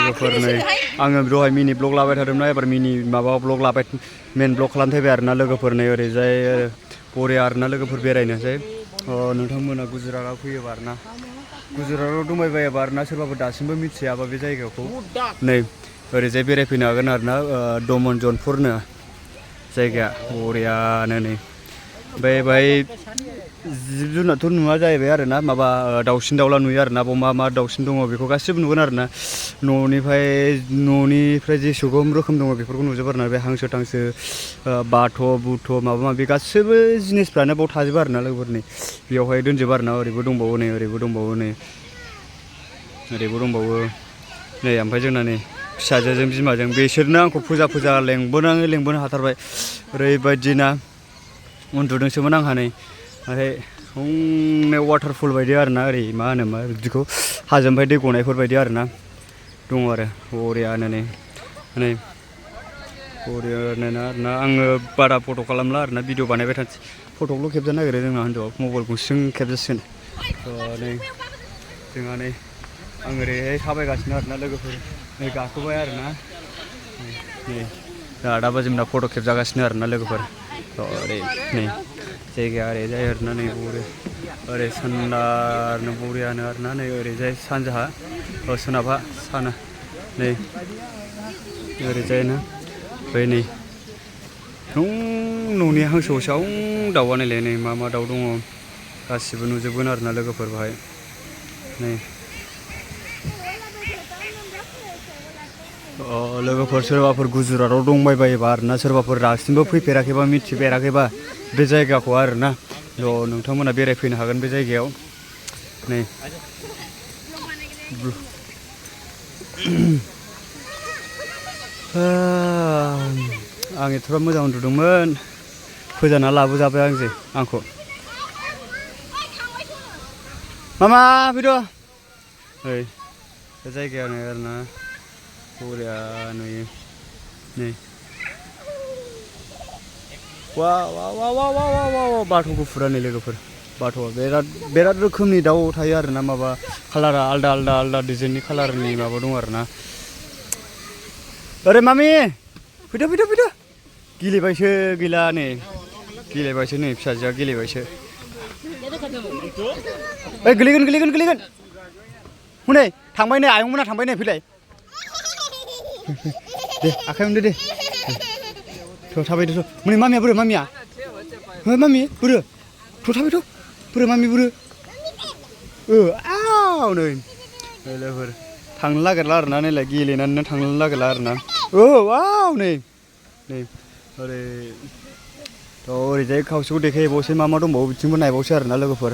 लोगोफोर नै आङो दहाय मिनि ब्लग लाबाय थादोंमोन एबार मिनि माबा ब्लग लाबाय मेन ब्लग खालामथायबाय आरोना लोगोफोर नै ओरैजाय बरिया आरोना लोगोफोर बेरायनोसै नोंथांमोना गुजरातआव फैयोबा आरोना गुजरातआव दंबायबायोबा आरोना सोरबाफोर दासिमबो मिथियाबा बे जायगाखौ नै ओरैजाय बेरायफैनो हागोन आरोना दमन जनपुरनो जायगाया बरियानो नै ओमफ्राय बाहाय जिब जुनारथ' नुवा जाहैबाय आरोना माबा दाउसिन दाउला नुयो आरोना बाव मा दाउसिन दङ बेखौ गासिबो नुगोन आरोना न'निफ्राय जेसेबां रोखोम दङ बेफोरखौ नुजोबो आरोना बे हांसो थांसो बाथ' बुथ' माबा माबि गासिबो जिनिसफ्रानो बाव थाजोबो आरोना लोगोफोरनि बेयावहाय दोनजोबो आरोना ओरैबो दंबावो नै ओरैबो दंबावो नै ओमफ्राय जोंना नै फिसाजोजों बिमाजों बिसोरनो आंखौ फुजा लेंबोनो हाथारबाय ओरैबायदिना उन्दुदोंसोमोन आंहा नै ओमफ्राय हंनो वाटारफल बायदि आरोना ओरै मा होनो बिदिखौ हाजोनिफ्राय दै गनायफोर बायदि आरोना दङ आरो बरियानो नै बरियानो आरोना आङो बारा फट' खालामला आरोना भिडिअ बानायबाय थानोसै फट'ल' खेबजानो नागिरो जोंना हिन्जावा मबाइल गंसेजों खेबजासिगोन नै जोंहा नै आं ओरैहाय थाबायगासिनो आरोना लोगोफोर नै गाखोबाय आरोना नै दा बाजिमना फट' खेबजागासिनो आरोना लोगोफोर ओरै नै जायगाया ओरैजाय आरोना नै ओरै सानदारनो बरियानो आरोना नै ओरैजाय सानजाहा सोनाबहा साना नै ओरैजायना ओमफ्राय नै न'नि हांसोआव दाउआ नायलाय नै मा दाउ दङ गासिबो नुजोबगोन आरोना लोगोफोर बाहाय नै लोगोफोर सोरबाफोर गुजरातआव दंबायबायोबा आरोना सोरबाफोर दासिमबो फैफेराखैबा मिथिफेराखैबा बे जायगाखौ आरोना नोंथांमोना बेरायफैनो हागोन बे जायगायाव नै आं एथ'बां मोजां उन्दुदोंमोन फोजाना लाबोजाबाय आंखौ मामा फैद' ओइ बे जायगायानो आरोना बरिया नुयो नै वाव बाथ' गुफुरा नै लोगोफोर बाथ'आ बिराद रोखोमनि दाउ थायो आरोना माबा कालारा आलदा डिजाइननि कालारनि माबा दं आरोना ओरै मामि फैदो गेलेबायसो गैला नै फिसाजोआ गेलेबायसो ओइ गोलैगोन हनै थांबाय नै आयंमोना थांबाय नै फैलाय दे आखाइ हमदो दे थाबायदो हनै मामिया बोरो मामिया मामि बोरो थाबायथ' बोरो मामि बोरो आव नै लोगोफोर थांनो नागिरला आरोना नैलाय गेलेनानैनो थांनो नागिरला आरोना आव नै ओरैजाय खावसेखौ देखायबावसै मा दंबावो बिथिंबो नायबावसै आरोना लोगोफोर